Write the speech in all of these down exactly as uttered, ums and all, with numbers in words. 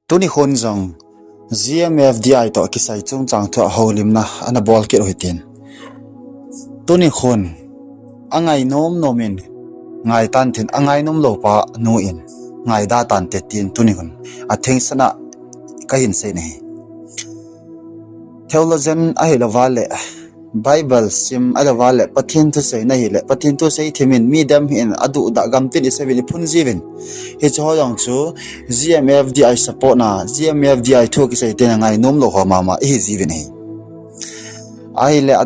Tuni khun jong G M F D I toh kisai chungchang thua houlimna ana bol kit u hitin. Tuni khun angainom nomin ngai tantin, angainom lou pa nu in ngaida tante tin tuni khun athengsel a kahin sei nahi. Theologian ahilouva le Bible sim ahilouva le Pathen thusei nahile Pathen thusei thimin mi dem hi in aduhdah gamtin iseuvin iphun jiuvin. Hiche ho jong chu G M F D I support na, G M F D I thu kisei tena ngainom lou ho mama ihi jiuvin ahi. Ahile a,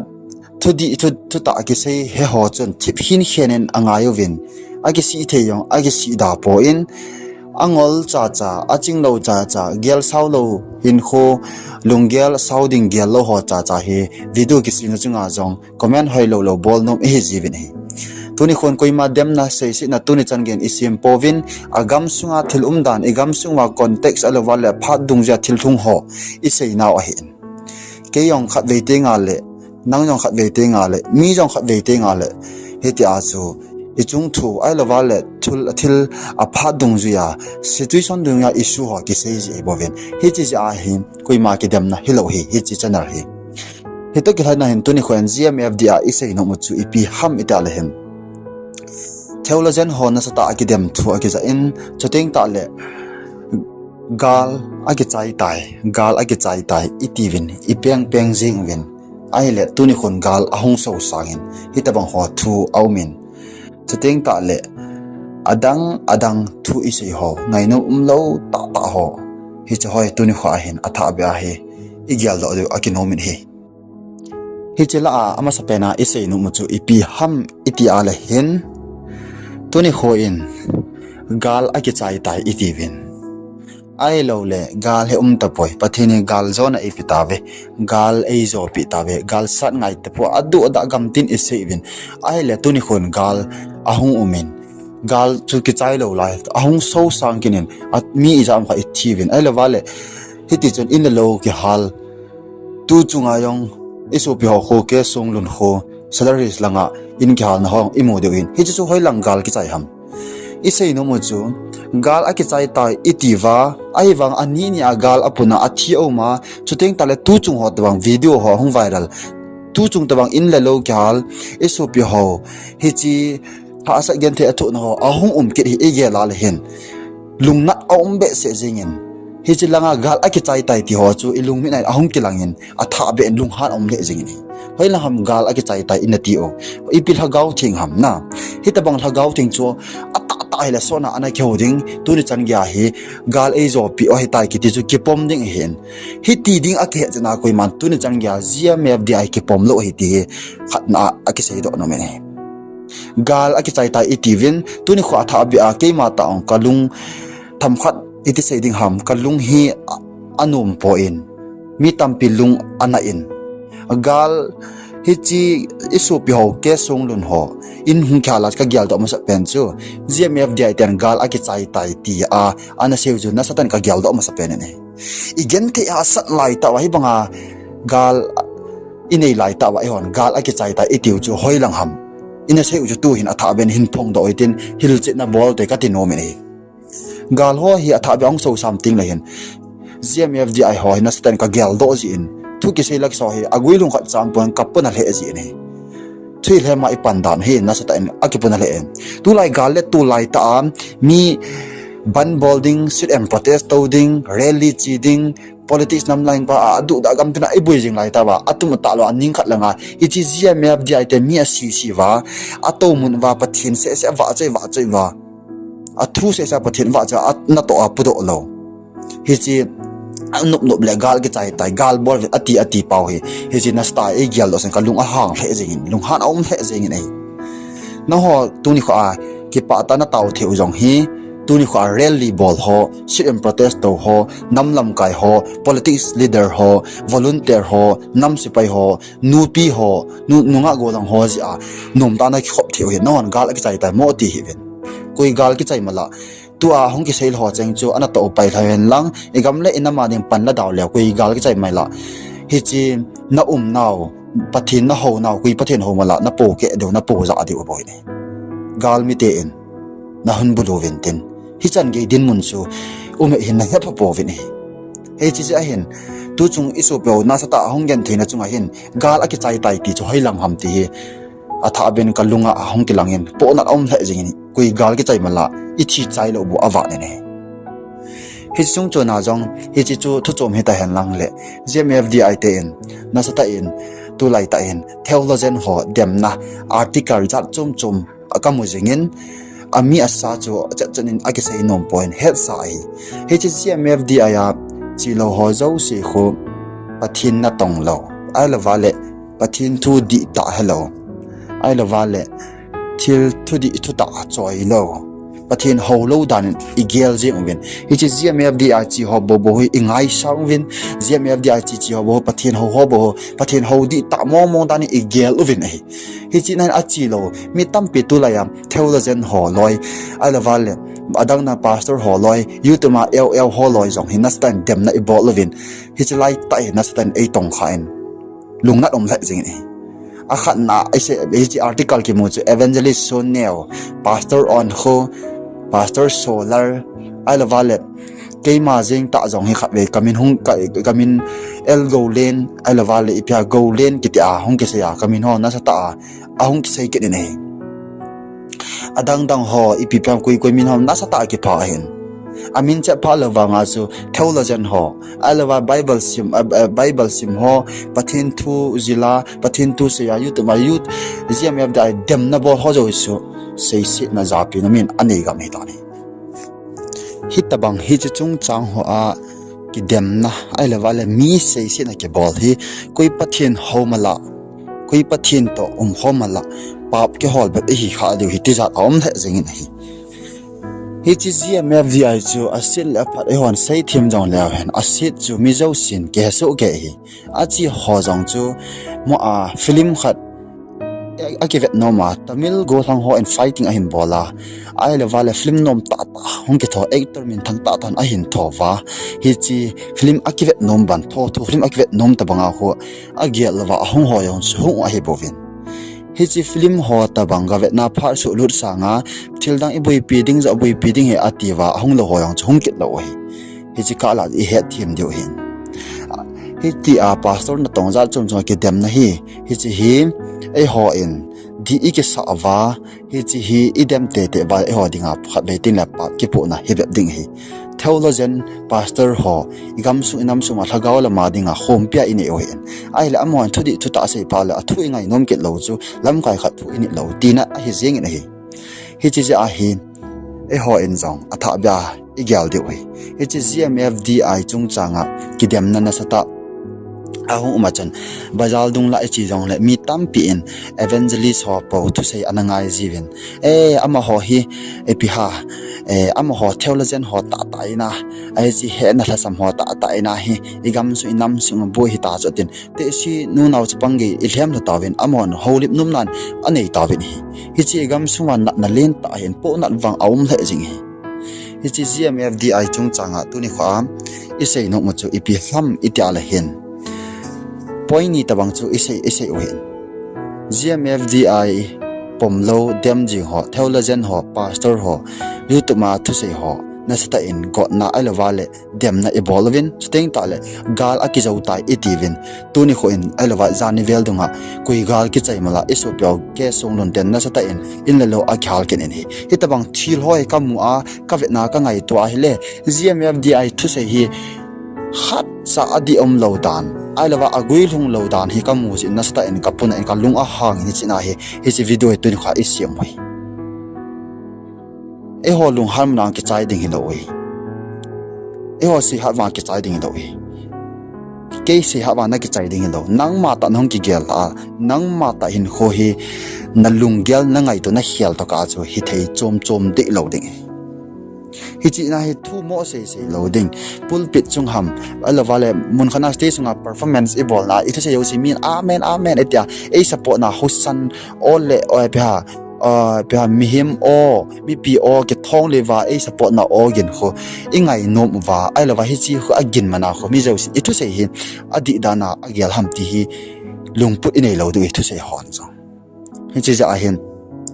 thudih, thu, thutah kisei he ho chun thip hin khen in angai uvin. Akisih thei jong akisih da poi, angol chacha, achinglou chacha, gel sao lou hinkho, lunggel sao ding gel lou ho chacha hi video kisihna chunga jong comment hoilou lou bol nom ihi jiuvin ahi. Tuni khun koima demna seisetna tuni chan geiyin isem pouvin, agamsunga thil umdan, igamsunga context ahilouva le phat dungjuia thil lhung ho iseinau ahin. Kei jong khatvei tengle, nang jong khatvei tengle, mi jong khatvei tengle, hitia chu ichung thu ahilouva le thil, thil aphat dungjuia, situation dungjuia issue ho kisei ji ahibouvin. Hiche jeh a hi koima kidemna hilou hi, hiche channel hi. Hitoh kilhaina hin tuni khun G M F D I isei nom u chu ipi ham itia le hin, theologian ho nasatah a kidem thu akijah in, chuteng tahle gal akichai tai, gal akichai tai itiuvin, ipeng peng jeng uvin. Ahile tuni khun gal ahung sosangin, hitobang ho thu aumin. Chuteng tahle adang adang thu isei ho, ngainom umlou tahtah ho, hiche ho hi tuni kho ahin athahbeh a hi igeldoh diu akinomin ahi. Hiche lah a amasapen a isei nom u chu ipi ham itia le hin, tuni khun gal akichai tai itiuvin. Ahilouleh gal hi umtapoi, Pathen in galjona eipeh tauve, gal eijopeh tauve, gal sat ngai tapoi, aduhdah gamtin iseiuvin. Ahile tuni khun gal ahung umin, gal chu kichai lou lai, ahung sosang kit in, mi ijat ham khat ithiuvin. Ahilouva le hitichun in le lou kihal, tu chunga jong isopi ho kho, K. Songlun kho, Sadar Hills langa in kihalna ho imu diu ahin. Hiche chu hoilang gal kichai ham? Isei nom u chu, gal akichai tai itiuva, ahivang ani nia gal apuna athi auma, chuteng tahle tuchung ho tobang video ho ahung viral, tuchung tobang in le lou kihal, isopi ho, hiche hahsat genthei athohna ho ahung um kit hi igel a le hin, lungnat aum behseh jengin. Hiche langa gal akichai tai ti ho chu ilungmit a ahung kilangin, athahbeh in lunghan aum lheh jengin ahi. Hoilang ham gal akichai tai inati u? Ipi lhagao theng ham na? Hitobang lhagao theng chu atahtah hile sotna ana kihou ding, tuni chan geiya hi gal eijopeh u ahitai kiti chu kipom ding ahin. Hiti ding akihet jeh a koiman tuni chan geiya G M F D I kipom lou ahi ti hi khatna a akiseidoh nomin ahi. Gal akichai tai itiuvin, tuni kho athahbeh a keima tah jong kalung themkhat iti sei ding ham, kalung hi anompoi, mi tampi lung ana in. Gal hiche isopi ho, K. Songlun ho in hung kihal a kageldoh masapen chu, G M F D I ten gal akichai tai tia ana sei u chu nasatah in kageldoh masapen ahi. Igenthei hahsat laitah uva hibanga gal inei laitah uva eihon gal akichai tai itiu chu hoilang ham? Ina sei u chu tuhin athahbeh in hin phongdoh u hitin, hilchetna bol te kati nomin ahi. Gal ho hi athahbeh a hung sosang tengle hin, G M F D I ho hi nasatah in kageldoh jeh in, thu kisei la kisa hi aguilhung khat cha umpon kapuna lheh jeh in ahi. Thuhilhem a ipan dan hi nasatah in akipuna lheh in. Tulai gal le tulaitah a mi bandh bol ding, sit-in protest tou ding, rally che ding, politics nam lang pa a aduhdah gamtin a iboi jing laitah uva, atum atah lou a ning khat langa hiche G M F D I te mi asisi uva, atoumun uva, Pathen sehseh vahchoi vahchoi uva, athu sehseh Pathen vahchoi a natoh a pudoh lou, hiche anopnop le gal kichai tai, gal bol uvin ati ati pau hi, hiche nasatah a igeldoh sen kalung ahang lheh jengin, lunghan aum lheh jengin ahi. Nangho tuni kho a kipah tah a natao thei u jong hi, tuni kho a rally bol ho, sit-in protest tou ho, nam lamkai ho, politics leader ho, volunteer ho, nam sepai ho, nupi ho, nu, nungah gollhang ho jeh a nomtah a nakikhop thei u hi, nanghon gal akichai tai mo ti hih uvin. Koi gal kichai mala, tua hung kisei lou ho cheng chu anatoh u pai lhai hen lang, igam le inam a ding pan la dau leu, koi gal kichai mala, hiche naumnau, Pathen nahounau, koi Pathen hou mala, napo keh diu, napo jah diu aboi ahi. Galmite in nahung bulu uvin tin, hichan gei dinmun chu um e hin na hepha pouvin ahi. Hiche jeh a hin, tuchung i sopi ho nasatah a hung gentheina chunga hin, gal akichai tai ti chu hoilang ham ti hi, athah ben ka lunga ahung kilangin, pohnat aum lheh jingin, koi gal kichai mala, i thi chai lou bu avat in ahi. Hiche chung chona jong, hiche chu thuchom hita hen lang le, G M F D I te in, nasatah in, tulai tah in, theologian ho demna, article jat chom chom, akamu jingin, ami asa chu chet chet in akisei nom poi, hetsa ahi. Hiche G M F D I a, chelou ho jouse khu, Pathen natong lou. Ahilouva le, Pathen thu dihtah helou. Ahilouva le, thil thudih thutah choi lou. Pathen hou lou dan in i gel jeng uvin. Hiche G M F D I che ho bou bou hi i ngaisang uvin. G M F D I che che ho bou, Pathen hou ho bou, Pathen hou dihtah mong mong dan in i gel uvin ahi. Hiche nan a chelou, mi tampi tulai a, theologian ho loi, ahilouva le, adang na pastor ho loi, YouTube a eu eu ho loi jong hi nasatah in demna i bol uvin. Hiche lai tah hi nasatah in ei tongkha in. Lungnat um lheh jingin ahi. Akhatna, i sei, hiche article kimu chu Evangelist Son Neo, Pastor On Kho, Pastor Solar, ahilouva le, keima jeng tah jong hi khatvei kamin hung, ka, kamin el gou len, ahilouva le, ipi a gou len kiti a hung kisei a, kamin ho nasatah a, ahung kisei kit in ahi. Adang dang ho, ipi pi ham koi koi min ho nasatah a kipha ahin. Amin chep pha lou vanga chu theologian ho, ahilouva Bible sim, a, a, Bible sim ho, Pathen thu jila, Pathen thu seiya, YouTube a, youth, G M F D I demna bol ho jouse chu, seisetna japina min anei gam hita ni. Hitobang hiche chungchang ho a, kidemna, ahilouva le mi seisetna kibol hi, koi Pathen hou mala, koi Pathen toh um ho mala, pap kihol bep ihi kha diu hi tijat aum lheh jingin ahi. Hiche G M F D I chu aset le aphat eihon seithem jong leu hen, aset chu mi jousen kihesoh kei ahi. Ache ho jong chu mo a film khat, a, akivet nom a, Tamil gollhang hon fighting ahin bol a, ahilouva le film nom tahtah hung kitho, actor minthang tahtah in ahin tho uva. Hiche film akivet nom ban, tho thu film akivet nom tobanga khu, agel louva ahung ho jong chu hung ahi bouvin. Hiche film ho tobang gavetna phat suhlut sanga, thildang iboipi ding joh boipi ding ahi atiuva, ahung lou ho jong chu hung kit lou ahi. Hiche kah la ihet them diu ahin. Hitia pastor natong jat chom chom a kidemna hi, hiche hi, eihon, dih ikisah uva, hiche hi idem teitei uva, eiho dinga khatvei tin le pap kipohna hi bep ding ahi. Theologian, pastor ho, igamsung inamsung a lhagao lama dinga khompia inei u ahin. Ahile amahon thudih thutah asei phat le athu ingainom kit lou chu, lamkai khat thu init lou tina ahi jengin ahi. Hiche jeh a hi, eihon jong athah beh a igel diu ahi. Hiche G M F D I chungchanga kidemna nasatah ahung um a chun, bazar dung la iche jongle mi tampi in evangelist ho pou thusei ana ngai jiuvin. E, amaho hi, ipi ham, e, amaho theologian ho tahtah in a, hiche hetna lhasam ho tahtah in ahi, igamsung inamsung a boi hita chu tin, tehse nunao chapang gei ilhem lha tauvin, amahon houlim nomnan anei tauvin ahi. Hiche igamsunga natna lentah ahin, pohnat vang aum lheh jing ahi. Hiche G M F D I chungchanga tuni khoa isei nom u chu ipi ham itia le hin, point ni tobang chu isei, isei u hin, G M F D I pomlou dem jing ho, theologian ho, pastor ho, YouTube a thusei ho nasatah in gotna ahilouva le demna ibol uvin, chuteng tahle gal akijou tai itiuvin, tuni khoin ahilouva jani vel dunga koi gal kichai mala isopiu K. Songlun ten nasatah in in le lou akihal kit in ahi. Hitobang thil ho hi kamu a, kavetna kangaito ahile, G M F D I thusei hi khatcha adih umlou dan, ahilouva aguilhung lou dan hi kamu jeh in nasatah in kapuna in kalung ahangin hiche na hi, hiche video hi tuni khoa isem u hi. Eiho lunghan muna kichai ding hilou hi. Eiho seihat vang kichai ding hilou hi. Kei seihat vang nakichai ding hilou. Nangma tah nahung kigel a, nangma tah hinkho hi nalunggel nangaito nakhel tokah chu hithei chom chom dehlou ding hi. Hiche na hi thu mo seisei lou ding. Pulpit chung ham, ahilouva le munkhat na stage sunga performance ibolna, ithusei jouse min amen, amen itia, ei support na husan o le o ipi ham, ipi ham, mihem o, mipi o kithong leuva ei support na o gin khu ingainom uva, ahilouva hiche khu agin mana khu mi jousen ithusei hi adih dan a agel ham ti hi lungput inei lou diu hi thusei hon jong. Hiche jeh a hin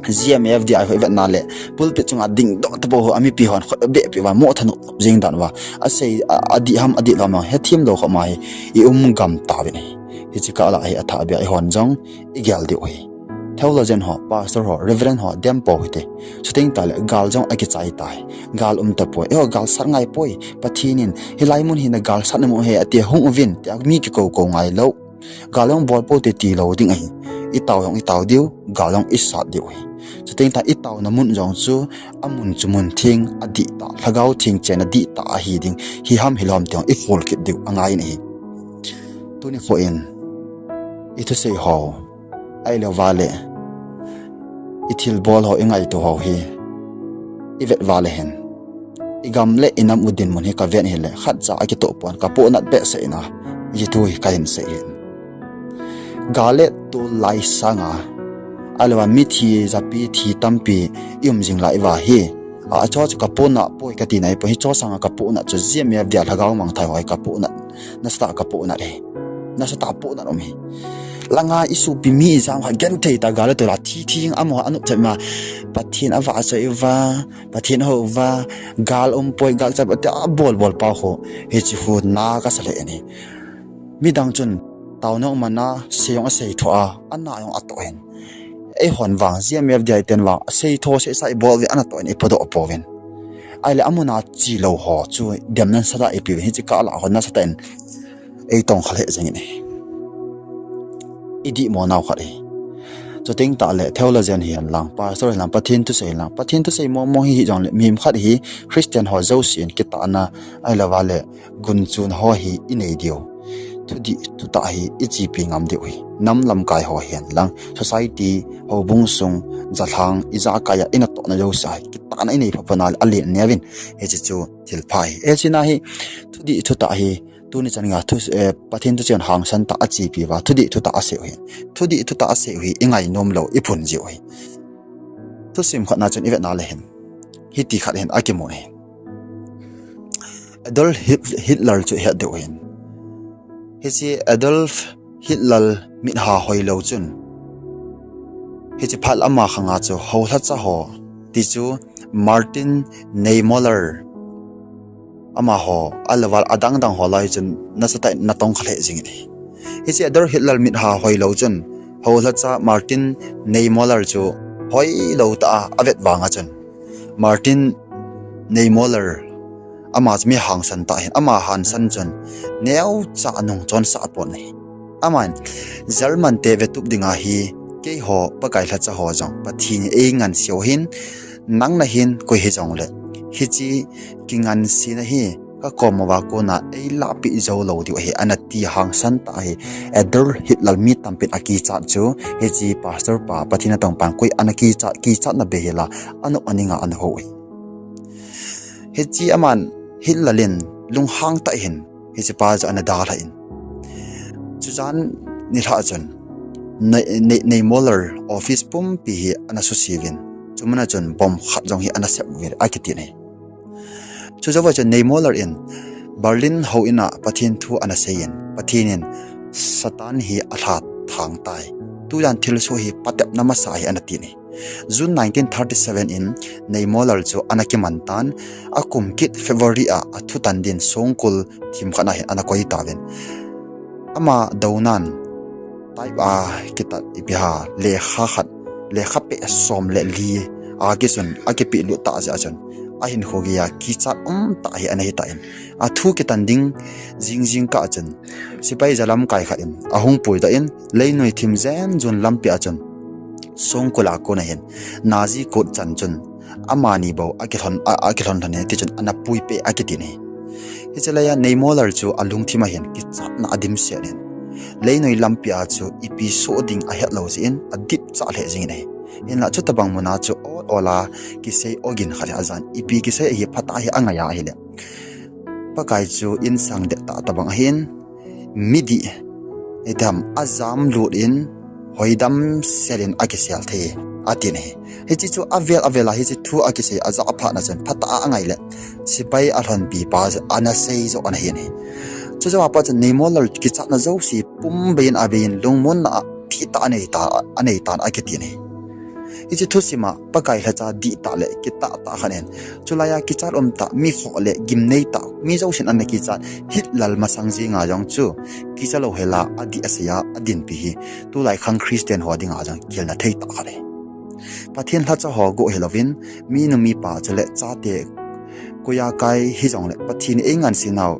GMFDI ho ivetna le pulpit chunga dingdoh tapou ho amipi hon khut abehpeh uva mo thanop jing dan uva, asei a, adih ham adih lou ham hethem lou khop ma hi i um gam tauvin ahi. Hiche kah lah hi athahbeh a eihon jong igel diu ahi. Theologian ho, pastor ho, reverend ho dem pou hite. Chuteng tahle gal jong akichai tai. Gal um tapoi. Eiho gal sat ngai poi. Pathen in hilai mun hi na gal satna mun ahi ati hung uvin tia mi kikou kou ngai lou. Gal jong bol pou te tilou ding ahi. Itao jong itao diu, gal jong isat diu ahi. Chuteng tah itaona mun jong chu amun chu mun theng adihtah, Lhagao Theng chenna dihtah ahi ding. Hi ham hilou ham ti jong ikhol kit diu angai in ahi. Tuni kho in ithusei ho, ahilouva le ithilbol ho, ingaito ho hi ivet uva le hin, igam le inam u dinmun hi kavet hile khatcha akitoh pon, kapohnat behseh in ahi, thu hi kahin sei hin. Gal le tol lai sanga, ahilouva mithi japi thi tampi i um jing lai uva hi, acho chu kapohnat poi kati nai poi, hicho sanga kapohnat chu GMFDI a Lhagao mangthai ho hi kapohnat, nasatah kapohnat hi. Nasatah pohnat um hi. Langa isopi mi ijam kha genthei tah gal le tol a thi thi jing, amaho anop chet ma, Pathen avahchoi uva, Pathen ahou uva, gal um poi, gal chai poi tia bol bol pa ho, hiche khu na kasa lheh in ahi. Midang chun taona um ana, sei jong asei thoh a, ana jong atoh in. Eihon vang GMFDI ten vang sei thoh sei sa ibol uve, anatoh in ipodoh pouvin. Ahile amuna chelou ho chu demna nasatah ipeuvin, hiche kah lah ho nasatah in eitongkha lheh jeng in ahi. Idihmo nau khat ahi. Chuteng tahle theologian hihen lang, pastor hihen lang, Pathen thusei hihen lang, Pathen thusei momo hi hijongle mihem khat hi Christian ho jouse in kitahna, ahilouva le gunchuna ho hi inei diu, thudih thutah hi ichepi ngam diu ahi. Nam lamkai ho hihen lang, society, houbung sung, jalhang, ijakai a inatohna jouse a hi kitahna inei phapha na le alen neuvin, hiche chu thilpha ahi. Hiche na hi thudih thutah hi tuni chan geiya thu, eh, Pathen thucheng hangsan tah achepi uva thudih thutah asei u hin, thudih thutah asei u hi ingainom lou, iphun jiu ahi. Thusim khatna chun ivetna le hin, hiti khat hin akimun ahi. Adolf Hit-, Hitler chu ihet diu hin, hiche Adolf Hitler mitha hoilou chun, hiche phat ama khanga chu houlhacha ho, ti chu Martin Niemöller, amaho, ahilouva adang dang ho lah hi chun nasatah in natongkha lheh jeng in ahi. Hiche Adolf Hitler mitha hoilou chun, houlhacha Martin Niemöller chu hoilou tah a avet vanga chun, Martin Niemöller, ama chu mi hangsan tah ahin, ama hangsan chun neocha nung chonsah apon ahi. Aman, German te vetup dinga hi, keiho Pakai lhacha ho jong Pathen in eingansei u ahin, nang nahin koi hijongle, hiche kingansena hi kakom uva kona eilahpeh jou lou diu ahi, anati hangsan tah ahi. Adolf Hitler mi tampin akichat chu, hiche pastor pa, Pathen atongpan koi ana kichat, kichatna bei hila, anop aninga ana hou ahi. Hiche aman Hitler in lunghang tah in hichepa chu ana dalhan, chujan nilhah chun Ney-, Ney-, Niemöller office pumpi hi ana suseuvin, chumuna chun bomb khat jong hi ana sep uvin akitin ahi. Chujouva chun Niemöller in Berlin houin a Pathen thu ana seiyin, Pathen in Satan hi alha thang tai, tujan thilsoh hi patepna masa ahi, ana tin ahi. June nineteen thirty-seven in Niemöller chu ana kiman tan, akum kit February a athutan din songkul themkhat na hin ana koi tauvin, ama dounan type a kitat ipi ham, lekha khat, lekha peh som le li a kisun akipehlut tah jeh a chun, ahinkho geiya kichat umtah hi ana hitan, athu kitan ding jingjing kah chun, sepai jalamkai khat in ahung puidoh in, leinoi thim jen jon lampi a chun, songkul a kona hin Nazi court chan chun amani bou akilhon, a, akilhon lhon e, tichun ana puipeh akitin ahi. Hiche laiya Niemöller chu alungthim a hin kichatna adimset in, leinoi lampi a chu ipi soh ding ahetlou jeh in adipchah lheh jengin ahi. Hinla chutobang muna chu ol ol a kisei ogin khat hi ajan, ipi kisei ahi phatah hi angai a ahile, Pakai chu insang dettah tobang ahin, midih, itiham, ajamlut in, hoidam selin akisel thei, atin ahi. Hiche chu avel avel a hiche thu akisei ajah phatna chun phatah a angai le, sepai alhonpi pa chu ana sei joh ana hin ahi. Chujouva pat chun Niemöller kichatna jouse pum beiyin abeiyin lungmonna a thihtah anei ta, anei tan akitin ahi. Hiche thusim a Pakai lhacha dihtah le kitahtah khat in, chulai a kichat umtah, mi khoh le gimneitah, mi jousen ana kichat hitlal masang jenga jong chu kicha lou hel a adih asei a adinpi hi tulai khang Christian ho dinga jong kihilna theitah khat ahi. Pathen lhacha ho goh hilouvin, minu mipa chule chate koiya kai hijongle Pathen in eingansenau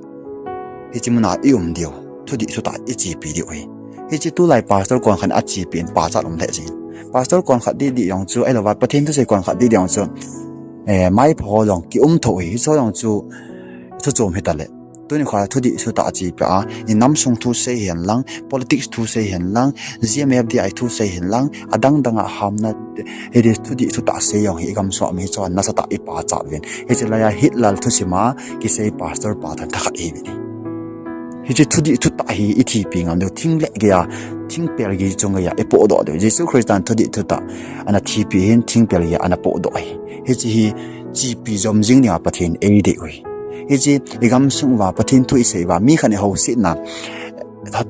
hiche muna i um diu, thudih thutah i chepi diu ahi. Hiche tulai pastor konkhat in achepi in pachat um lheh jengin, pastor konkhat dihdih jong chu ahilouva Pathen thusei konkhat dihdih jong chu, eh, maipha ho jong kium thou ahi. Hicheho jong chu thuchom hitale, tunikho thudih thutah chepi a, i namsung thu sei henlang, politics thu sei henlang, G M F D I thu sei henlang, adang danga hamna, hiti thudih thutah sei jong hi i gamsung a mi hicheho nasatah i pachat uvin, hiche laiya hitlal thusim a kisei pastor pa thantha khat ihiuvin ahi. Hiche thudih thutah hi i chepi ngam diu, thing le geiya, thingpel gei chung geiya i pohdoh diu. Jesu Christan thudih thutah ana chepi hin thingpel geiya ana pohdoh ahi. Hiche hi chepi jom jing dinga Pathen eidei u ahi. Hiche i gamsung uva Pathen thu i sei uva, mi khat in i housetna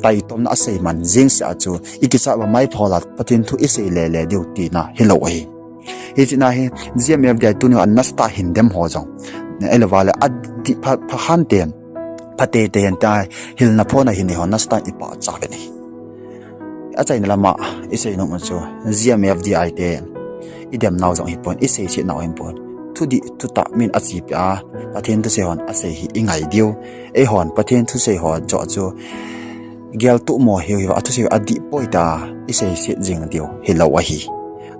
taitomna asei man jeng seh a chu i kichat uva maipha ho lah a Pathen thu i sei lele diu tina hilou ahi. Hiche na hi G M F D I tuni a nasatah hin dem ho jong, ahilouva le adih pha, pha khan ten, pha teitei hen tia hilna phona hin eiho nasatah in i pachat uvin ahi. Achaina lama i seinom u chu G M F D I te i demnau jong hipon, i seisetnau hipon, thudih thutah min achepi a Pathen thusei hon asei hi i ngai diu. Eihon Pathen thusei ho joh chu geltoh mo hiu hiuva, athusei u adih poi tia i seiset jing diu hilou ahi.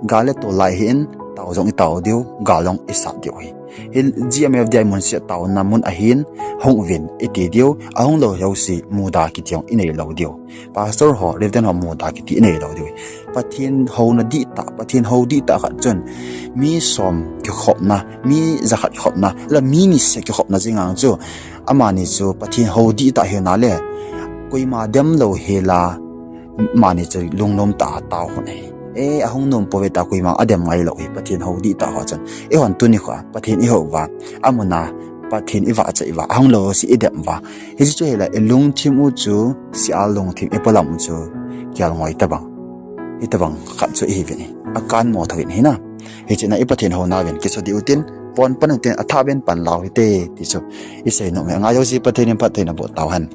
Gal le tol lai hin tao jong i tao diu, gal jong i sat diu ahi. Hi G M F D I munsit a taona mun ahin hung uvin i ti diu, ahung lou jouse muda kiti jong i nei lou diu. Pastor ho, Reverend ho muda kiti i nei lou diu. Pathen houna dihtah, Pathen hou dihtah khat chun mi som kikhopna, mi jakhat kikhopna, la mi nise kikhopna jenga chu, amani chu Pathen hou dihtah hina le, koima dem lou hela, mani chu lungnom tah a tao hon ahi. E, ahung nom pouve tia koima adem ngai lou hi Pathen hou dihtah ho chun. Eihon tunikho a Pathen i hou uva, amuna Pathen i vahchoi uva, ahung lou jouse i dem uva, hiche chu hila i lungthim u chu, sia lungthim i polam u chu kial ngoi tabang, hitobang khat chu ihiuvin ahi. Akanmo thouvin ahina. Hiche na i Pathen houna uvin kiso diu tin, pon pan utin, athah uvin pan lau hite ti chu i seinom e. Angai jouse Pathen in phattheina boh tauhen.